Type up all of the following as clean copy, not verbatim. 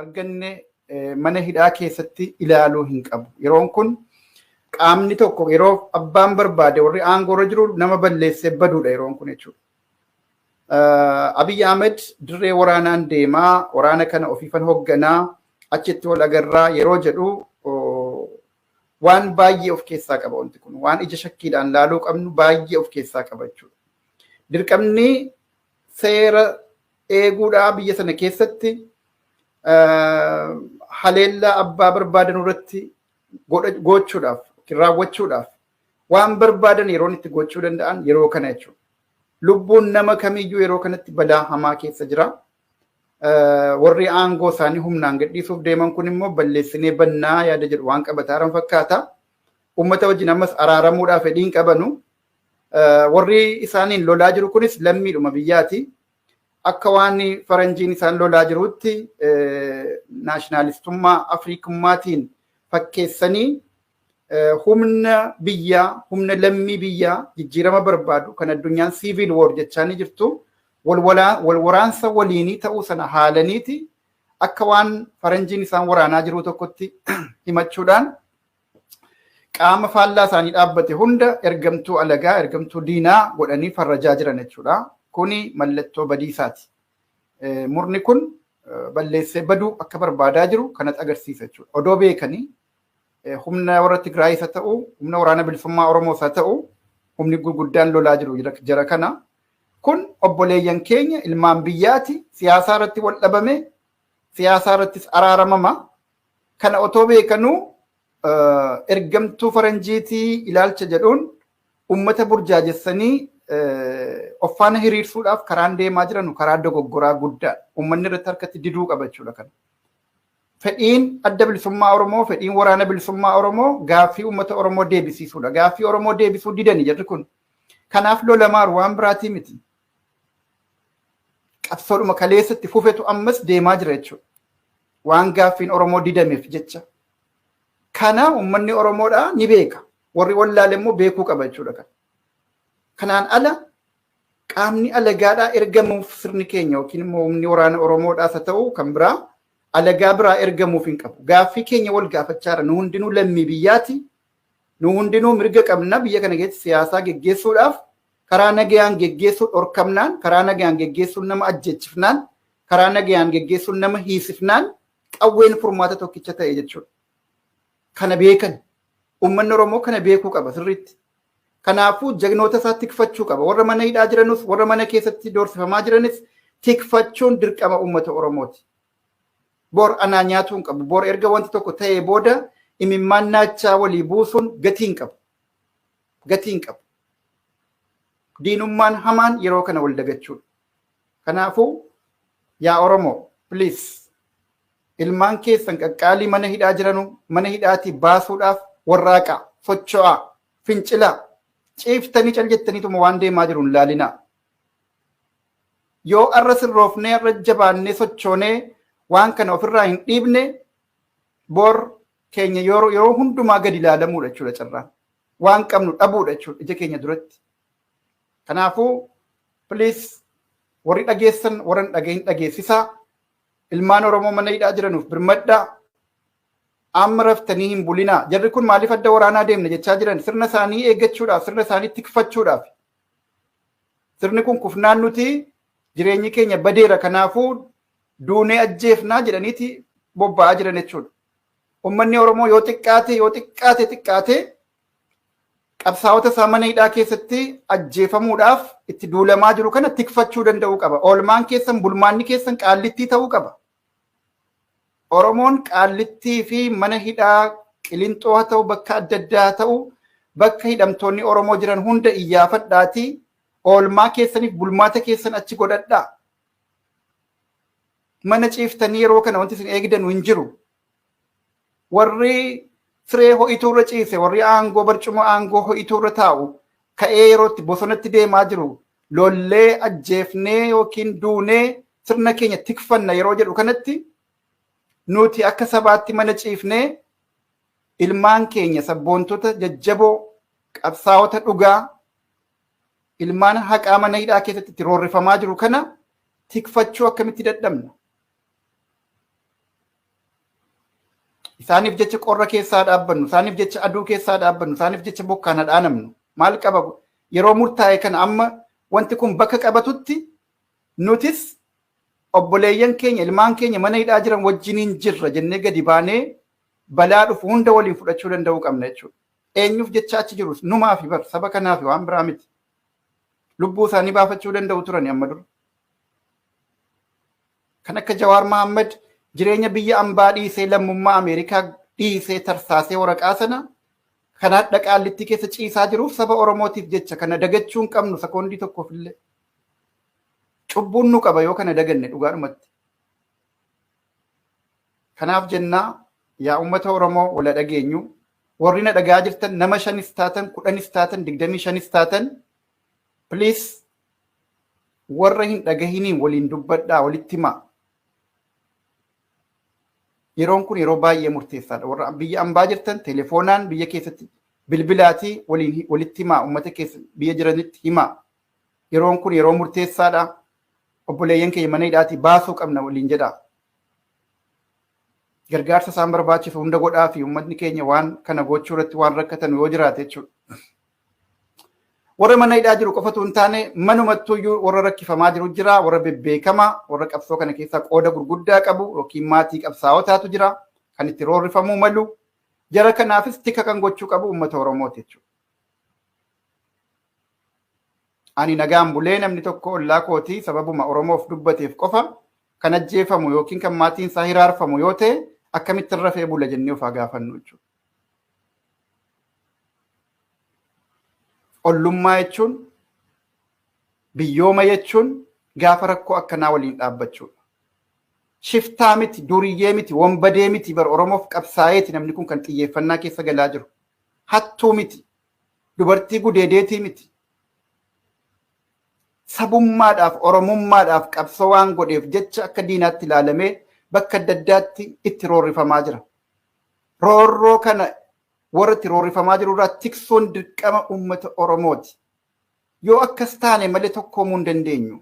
arganne mana hidhaa keessatti ilaaluu hin qabu. Yeroon kun qaamni tokko yeroo abbaan barbaade warri aangoo irra jiru nama balleessee baduudha yeroon kun jechuudha. Abiy Ahmed dirree waraanaan deemaa, waraana kana ofiifan hoogganaa, achitti wal agarraa yeroo jedhu waan baay'ee of keessaa qaba wanti kun. Waan ija shakkiidhaan laaluu qabnu baay'ee of keessaa qaba jechuudha. Dirqamni seera eeguudhaa biyya sana keessatti haleellaa abbaa barbaadan irratti gochuudhaaf, raawwachuudhaaf waan barbaadan yeroon itti gochuu danda'an yeroo kana jechuudha. Lubbuun nama kamiyyuu yeroo kanatti balaa hamaa keessa jira. Warri aangoo isaanii humnaan gadhiisuuf deeman kun immoo balleessinee bannaa yaada jedhu waan qabataaran fakkaata. Uummata wajjin ammas araaramuudhaaf fedhii hin qabanu. Warri isaaniin lolaa jiru kunis lammiidhuma biyyaati. Akka waan faranjiin isaan lolaa jirutti naashinaalistummaa Afriikummaatiin fakkeessanii humna biyyaa, humna lammii biyyaa jijjiirama barbaadu kan addunyaan civil war jechaa ni jirtu, wal waraansa waliinii ta'uu sana haalaniiti akka waan faranjiin isaan waraanaa jiru tokkotti himachuudhaan qaama faallaa isaanii dhaabbate hunda ergamtuu alagaa, ergamtuu diinaa godhanii farrajaa jiran jechuudha. Kuni mallattoo badiisaati. Murni kun balleessee baduu akka barbaadaa jiru kanatti agarsiisa jechuudha. Odoo beekanii humna warra Tigraayis haa ta'u, humna waraana bilisummaa Oromoos haa ta'u, humni gurguddaan lolaa jiru jara kana. Kun obboleeyyan keenya ilmaan biyyaati, siyaasaa irratti wal dhabame, siyaasaa irrattis araaramama. Kana otoo beekanuu ergamtuu faranjiitii ilaalcha jedhuun uummata burjaajessanii of faana hiriirsuudhaaf karaan deemaa jiran karaa dogoggoraa guddaa uummanni irratti harkatti diduu qaba jechuudha kana. Fedhiin adda bilisummaa Oromoo, fedhiin waraana bilisummaa Oromoo gaaffii uummata Oromoo deebisiisuudha. Gaaffii Oromoo deebisuu didani jarri kun. Kanaaf lolamaaru, waan biraatii miti. Qabsoodhuma kaleessatti fufetu ammas deemaa jira jechuudha. Waan gaaffiin Oromoo didameef jecha. Kana uummanni Oromoodhaa ni beeka. Warri wallaale immoo beekuu qaba jechuudha kana. Kanaan ala qaamni alagaadhaa ergamuuf sirni keenya yookiin immoo humni waraana Oromoodhaas haa ta'u kan biraa alagaa biraa ergamuuf hin qabu. Gaaffii keenya wal gaafachaara. Nu hundinuu lammii biyyaati. Nu hundinuu mirga qabna biyya kana keessatti siyaasaa geggeessuudhaaf. Karaa nagayaan geggeessuu dhorkamnaan, karaa nagayaan geggeessuun nama ajjeechifnaan, karaa nagayaan geggeessuun nama hiisifnaan qawween furmaata tokkicha ta'e jechuudha. Kana beekan. Uummanni Oromoo kana beekuu qaba sirriitti. Kanaafuu jagnoota isaa tikfachuu qaba. Warra mana hidhaa jiranus, warra mana keessatti doorsifamaa jiranis tikfachuun dirqama uummata Oromooti. Bor anaa nyaatuu hin qabu. Bor erga wanti tokko ta'ee booda imimmaan naachaa walii buusuun gatii hin qabu. Gatii hin qabu. Diinummaan hamaan yeroo kana wal dagachuudha. Kanaafuu yaa Oromoo, please, ilmaan keessan qaqqaalii mana hidhaa jiranu mana hidhaatii baasuudhaaf warraaqaa, socho'aa, fincilaa, ciiftanii cal jettaniituma waan deemaa jiru hin laalinaa. Yoo arra sirroofnee, arra jabaannee sochoonee waan kana ofirraa hin dhiibne, bor keenya yeroo hundumaa gadi ilaalamuudha jechuudha carraan. Waan qabnu dhabuudha jechuudha ija keenya duratti. Kanaafuu please, warri dhageessan warra hin dhagahin dhageessisaa. Ilmaan Oromoo mana hidhaa jiranuuf birmadhaa. Amma raftanii hin bulinaa. Jarri kun maaliif adda waraanaa deemna jechaa jiran? Sirna isaanii eeggachuudhaaf, sirna isaanii tikfachuudhaaf. Sirni kun kufnaan nuti jireenyi keenya badeera, kanaafuu duunee ajjeefnaa jedhaniiti bobba'aa jiran jechuudha. Uummanni Oromoo yoo xiqqaate, yoo xiqqaate xiqqaate, qabsaa'ota isaa mana hidhaa keessatti ajjeefamuudhaaf itti duulamaa jiru kana tikfachuu danda'uu qaba. Oolmaan keessan, bulmaanni keessan qaallittii ta'uu qaba. Oromoon qaallittii fi mana hidhaa Qilinxoo haa ta'u, bakka adda addaa haa ta'u, bakka hidhamtoonni Oromoo jiran hunda iyyaafadhaatii oolmaa keessaniif bulmaata keessan achi godhadhaa. Mana ciiftanii yeroo kana wanti isin eegdanu hin jiru. Warri siree ho'ituu irra ciise, warri aangoo barcuma aangoo ho'ituu irra taa'u ka'ee yeroo itti bosonatti deemaa jiru, lollee ajjeefnee yookiin duunee sirna keenya tikfanna yeroo jedhu kanatti, nuti akka sabaatti mana ciifnee ilmaan keenya sabboontota jajjaboo, qabsaa'ota dhugaa, ilmaan haqaa mana hidhaa keessatti itti roorrifamaa jiru kana tikfachuu akkamitti dadhabna? Isaaniif jecha qorra keessaa dhaabbannu, isaaniif jecha aduu keessaa dhaabbannu, isaaniif jecha bokkaan hadhaanamnu. Maal qaba yeroo murtaa'e kana amma wanti kun bakka qabatutti nutis obboleeyyan keenya, ilmaan keenya mana hidhaa jiran wajjiniin jirra jennee gadi baanee balaa dhufu hunda waliin fudhachuu danda'uu qabna jechuudha. Eenyuuf jecha achi jirus numaa fi bar saba kanaaf waan biraa miti. Lubbuu isaanii baafachuu danda'u turan amma dura. Kan akka Jawaar Mahammad jireenya biyya ambaa dhiisee, lammummaa Ameerikaa dhiisee, tarsaasee waraqaa sana kan hadha Qaallittii keessa ciisaa jiruuf saba Oromootiif jecha. Kana dagachuu hin qabnu sekoondii tokkoof illee. Cubbuun nu qaba yoo kana daganne dhugaadhumatti. Kanaaf jennaa, yaa uummata Oromoo, wala dhageenyu. Warri na dhagaa jirtan, nama shanis taatan, 10s taatan, 25s taatan, please warra hin dhagahiniin waliin dubbadhaa, walitti himaa. Yeroon kun yeroo baay'ee murteessaadha. Warra biyya ambaa jirtan telefoonaan biyya keessatti bilbilaatii waliin walitti himaa, uummata keessa biyya jiranitti himaa. Yeroon kun yeroo murteessaadha. Obboleeyyan keenya mana hidhaatii baasuu qabna waliin jedhaa. Gargaarsa isaan barbaachisu hunda godhaa fi uummatni keenya waan kana gochuu irratti waan rakkatan yoo jiraate jechuudha. Warra mana hidhaa jiru qofatu hin taane, manumattuyyuu warra rakkifamaa jiru jira, warra bebbeekamaa, warra qabsoo kana keessaa qooda gurguddaa qabu yookiin maatii qabsaa'otaatu jira kan itti roorrifamuu malu. Jara kanaafis tika kan gochuu qabu uummata Oromooti jechuudha. Ani nagaan bulee namni tokko ollaa kootii sababuma Oromoof dubbateef qofa kan ajjeefamu yookiin kan maatiin isaa hiraarfamu yoo ta'e, akkamittiin rafee bula jennee of haa gaafannu jechuudha. Ollummaa jechuun, biyyooma jechuun gaafa rakkoo akkanaa waliin dhaabbachuudha. Shiftaa miti, duriyyee miti, wonbadee miti bar, Oromoof qabsaa'eeti namni kun kan xiyyeeffannaa keessa galaa jiru. Hattuu miti, dubartii gudeedeetii miti. Sabummaadhaaf, Oromummaadhaaf qabsoo waan godheef jecha akka diinaatti ilaalamee bakka adda addaatti itti roorrifamaa jira. Roorroo kana warra itti roorrifamaa jiru irraa tiksuun dirqama uummata Oromooti. Yoo akkas taane malee tokkoomuu hin dandeenyu.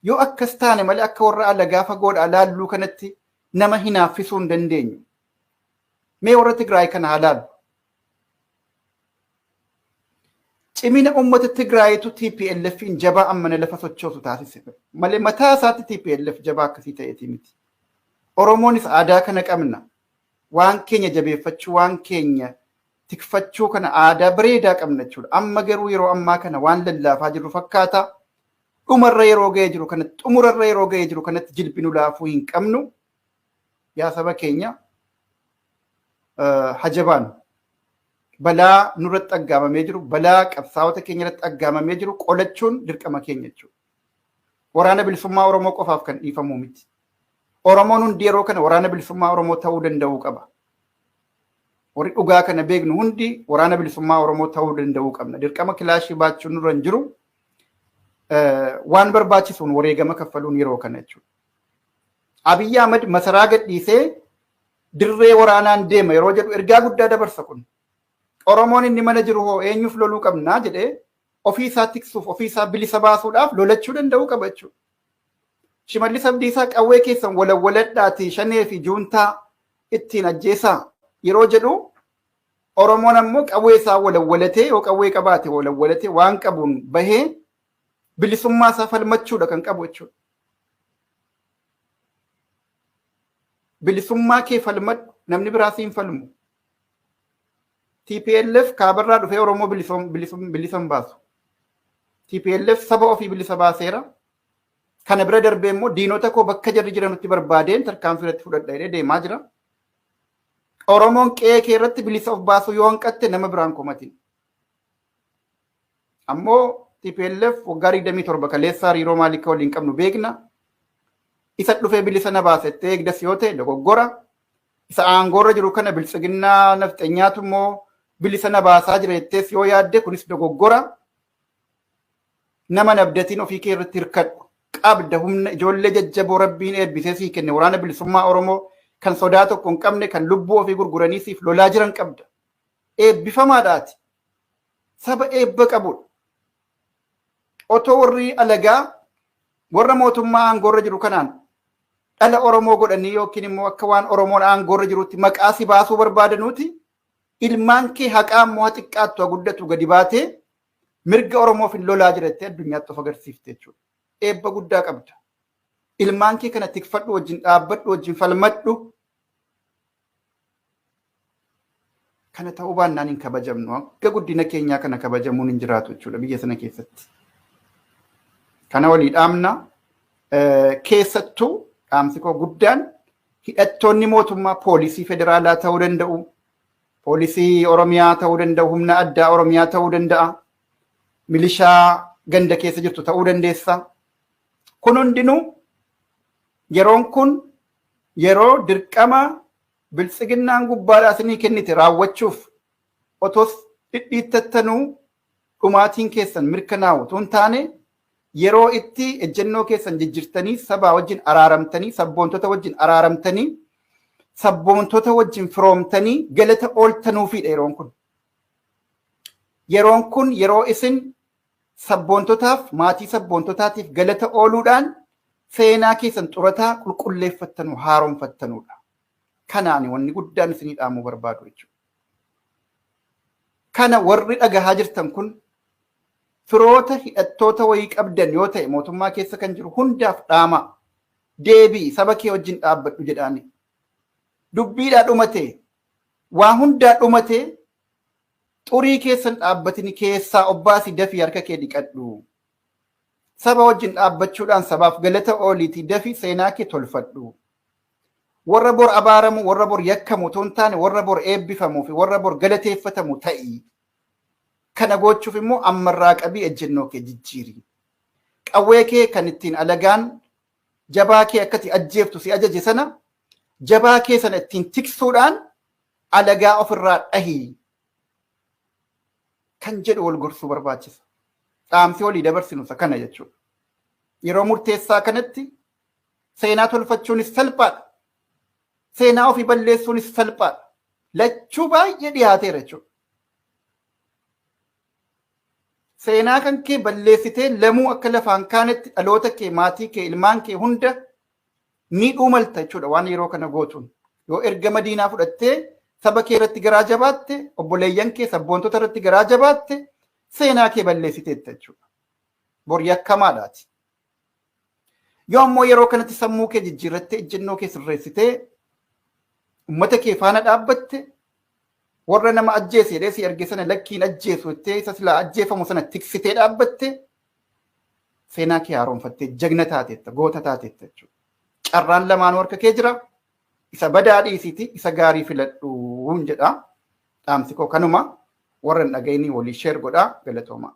Yoo akkas taane malee akka warra alagaa fagoodhaa laalluu kanatti nama hinaaffisuu hin dandeenyu. Mee warra Tigraay kana haa laallu. Cimina uummata Tigraayitu TPLFin jabaa ammana lafa sochoosu taasise malee mataa isaatti TPLF jabaa akkasii ta'eetii miti. Oromoonis aadaa kana qabna. Waan keenya jabeeffachuu, waan keenya tikfachuu kana aadaa bareedaa qabna jechuudha. Amma garuu yeroo ammaa kana waan lallaafaa jiru fakkaata. Dhumarra yeroo ga'ee jiru kanatti, xumurarra yeroo ga'ee jiru kanatti jilbinu laafuu hin qabnu. Yaa saba keenya, hajabaan balaa nurratti aggaamamee jiru, balaa qabsaa'ota keenya irratti aggaamamee jiru qolachuun dirqama keenya jechuudha. Waraana Bilisummaa Oromoo qofaaf kan dhiifamuu miti. Oromoon hundi yeroo kana Waraana Bilisummaa Oromoo ta'uu danda'uu qaba. Warri dhugaa kana beeknu hundi Waraana Bilisummaa Oromoo ta'uu danda'uu qabna. Dirqama kilaashii baachuun nurra hin jiru. Waan barbaachisuun wareegama kaffaluun yeroo kana jechuudha. Abiyyi Ahmad masaraa gadhiisee dirree waraanaan deema yeroo jedhu ergaa guddaa dabarsa kun. Oromoon inni mana jiru hoo eenyuuf loluu qabnaa jedhee ofii isaa tiksuuf, ofii isaa bilisa baasuudhaaf lolachuu danda'uu qaba jechuudha. Shimallis Abdiisaa qawwee keessan walawwaladhaatii shanee fi juuntaa ittiin ajjeesaa yeroo jedhu, Oromoon ammoo qawwee isaa walawwalatee, yoo qawwee qabaate walawwalatee, waan qabuun bahee bilisummaa isaa falmachuudha kan qabu jechuudha. Bilisummaa kee falmadhu, namni biraa siin falmu. TPLF kaabarraa dhufee Oromoo bilisa hin baasu. TPLF saba ofii bilisa baaseera. Kana bira darbee immoo diinota koo bakka jarri jiranutti barbaadeen tarkaanfii irratti fudhadha jedhee deemaa jira. Oromoon qe'ee kee irratti bilisa of baasuu yoo hanqatte nama biraan komatin. Ammoo TPLF waggaa 27 kaleessa hariiroo maalii akka waliin qabnu beekna. Isa dhufee bilisa na baasettee eegdas yoo ta'e dogoggora. Isa aangoorra jiru kana biltsiginnaa nafxenyaatu immoo bilisa na baasaa jira jettees yoo yaadde, kunis dogoggora. Nama nabdatiin, ofii kee irratti hirkadhu. Qabda humna ijoollee jajjaboo Rabbiin eebbisee sii kenne, Waraana Bilisummaa Oromoo kan sodaa tokko hin qabne, kan lubbuu ofii gurguranii siif lolaa jiran qabda. Eebbifamaadhaati. Saba eebba qabudha. Otoo warri alagaa warra mootummaa aangoorra jiru kanaan Dhala Oromoo godhanii yookiin immoo akka waan Oromoon aangoorra jirutti maqaa si baasuu barbaadanuuti ilmaan kee haqaa immoo haa xiqqaattu haa guddatu gadi baatee mirga Oromoof hin lolaa jirattee addunyaatti of agarsiifte jechuudha. Eebba guddaa qabda. Ilmaan kee kana tikfadhu, wajjin dhaabbadhu, wajjin falmadhu. Kana ta'uu baannaan hin kabajamnu. Akka guddina keenyaa kana kabajamuun hin jiraatu jechuudha biyya sana keessatti. Kana walii dhaamna. Keessattuu dhaamsi koo guddaan hidhattoonni mootummaa poolisii federaalaa ta'uu danda'u, poolisii Oromiyaa ta'uu danda'u, humna addaa Oromiyaa ta'uu danda'a, milishaa ganda keessa jirtu ta'uu dandeessa. Kun hundinuu yeroon kun yeroo dirqama biltsiginnaan gubbaadhaa isinii kennite raawwachuuf otos dhidhiittattanuu dhumaatiin keessan mirkanaa'u utuu hin taane yeroo itti ejjennoo keessan jijjirtanii sabaa wajjin araaramtanii sabboontota wajjin araaramtanii sabboontota wajjin firoomtanii galata ooltanuufiidha yeroon kun. Yeroon kun yeroo isin sabboontotaaf maatii sabboontotaatiif galata ooluudhaan seenaa keessan xurataa qulqulleeffattanu haaromfattanudha. Kanaani wanni guddaan isinii dhaamuu barbaadu jechuudha. Kana warri dhagahaa jirtan kun firoota hidhattoota wayii qabdan yoo ta'e mootummaa keessa kan jiru hundaaf dhaamaa. Deebii saba kee wajjin dhaabbadhu jedhaani. Dubbiidhaa dhumatee waa hundaa dhumatee xurii keessan dhaabbatini keessaa obbaasi dafii harka kee dhiqadhu. Saba wajjin dhaabbachuudhaan sabaaf galata ooliitii dafii seenaa kee tolfadhu. Warra bor abaaramu, warra bor yakkamu otoo hin taane warra bor eebbifamuu fi warra bor galateeffatamu ta'i. Kana gochuuf immoo ammarraa qabii ejjennoo kee jijjiiri. Qawwee kee kan ittiin alagaan jabaa kee akkati ajjeeftu si ajaje sana jabaa kee sana ittiin tiksuudhaan alagaa ofirraa dhahi kan jedhu wal gorsuu barbaachisa. Dhaamsi walii dabarsinu isa kana jechuudha. Yeroo murteessaa kanatti seenaa tolfachuunis salphaadha. Seenaa ofii balleessuunis salphaadha. Lachuu baay'ee dhiyaateera jechuudha. Seenaa kan kee balleessitee lamuu akka lafaan kaanetti dhaloota kee, maatii kee, ilmaan kee hunda miidhuu malta jechuudha waan yeroo kana gootuun. Yoo ergama diinaa fudhattee saba kee irratti garaa jabaatte, obboleeyyan kee sabboontota irratti garaa jabaatte, seenaa kee balleessiteetta jechuudha. Bor yakkamaadhaati. Yoo ammoo yeroo kanatti sammuu kee jijjiirrattee ejjennoo kee sirreessitee uummata kee faana dhaabbatte warra nama ajjeese jedhee si erge sana lakkiin ajjeesu jettee isa silaa ajjeefamu sana tiksitee dhaabbatte seenaa kee haaromfattee jagna taateetta goota taateetta jechuudha. Carraan lamaanuu harka kee jira. Isa badaa dhiisiiti isa gaarii filadhuun jedha. Dhaamsi koo kanuma warra hin dhaga'inii walii sheer godhaa galatoomaa.